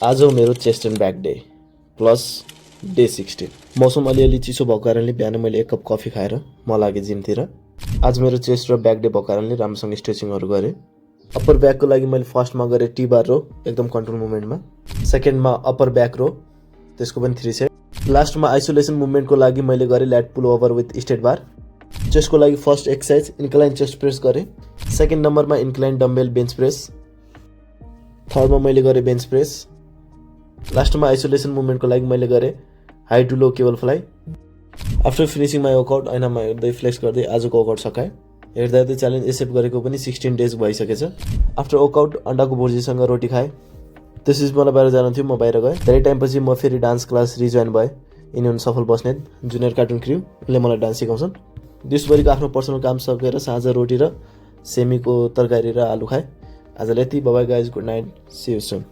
आज हो मेरो chest and back debt plus day 16। मौसम अलिअलि चिसो भएको कारणले बिहान मैले 1 कप कफी खाएर म लागेँ जिमतिर। आज मेरो चेस्ट र ब्याक डे भएको कारणले राम्रोसँग स्ट्रेचिङहरू गरेँ। अप्पर ब्याकको लागि मैले फर्स्टमा गरेँ टी बार रो एकदम कन्ट्रोल मुभमेन्टमा, सेकेन्डमा अप्पर ब्याक रो त्यसको पनि 3 सेट, लास्टमा आइसोलेसन मुभमेन्टको लागि मैले गरेँ lat pull over with straight bar. चेस्टको लागि first exercise incline chest press गरेँ, सेकेन्ड नम्बरमा इन्क्लाइन डम्बेल बेन्च प्रेस, थर्डमा मैले गरेँ बेन्च प्रेस, लास्टमा आइसोलेसन मुभमेन्टको लागि मैले गरेँ high to low cable fly. After finishing my workout ऐनामा हेर्दै फ्लेक्स गर्दै आजको वर्कआउट सकाएँ। हेर्दा हेर्दै च्यालेन्ज एक्सेप्ट गरेको पनि 16 डेज भइसकेछ। आफ्टर वर्कआउट अन्डाको भुर्जीसँग रोटी खाएँ। त्यसपछि मलाई बाहिर जानु थियो, म बाहिर गएँ। धेरै टाइमपछि म फेरि डान्स क्लास रिजोइन भएँ। यिनी हुन् सफल बस्नेत, जुनियर कार्टुन क्र्यू, उनले मलाई डान्स सिकाउँछन्। दिउँसभरिको आफ्नो पर्सनल काम सकेर साँझ रोटी र सेमीको तरकारी र आलु खाएँ। आजलाई यति, bye bye guys, good night, see you soon.